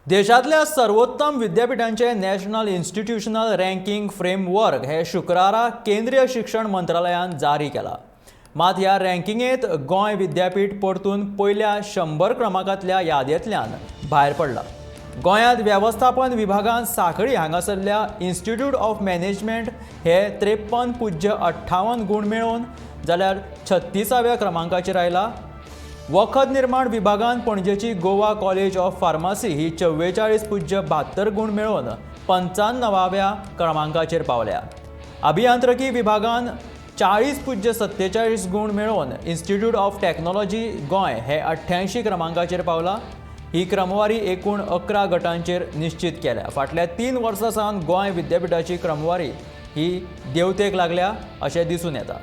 देशांतल्या सर्वोत्तम विद्यापिठांचे national institutional ranking framework हे शुक्रारा केंद्रीय शिक्षण मंत्रालयान जारी केला. मात ह्या रँकिंगेत गोंय विद्यापीठ परतून पयल्या 100 क्रमांकांतल्या यादयेंतल्यान भायर पडला. गोंयांत वेवस्थापन विभागान सांखळी हांगासरल्या इन्स्टिट्यूट ऑफ मॅनेजमेंट हे 53.58 गूण मेळोवन जाल्यार 36व्या क्रमांकाचेर आयला. वखद निर्माण विभागान पणजेची गोवा कॉलेज ऑफ फार्मासी ही 44.72 गूण मेळोवन 95व्या क्रमांकाचेर पावल्या. अभियांत्रिकी विभागान 40.47 गूण मेळोवन इन्स्टिट्यूट ऑफ टॅक्नॉलॉजी गोंय हे 88 क्रमांकाचेर पावला. ही क्रमवारी एकूण 11 गटांचेर निश्चित केल्या. फाटल्या 3 वर्सां सावन गोंय विद्यापिठाची क्रमवारी ही देंवतेक लागल्या अशें दिसून येता.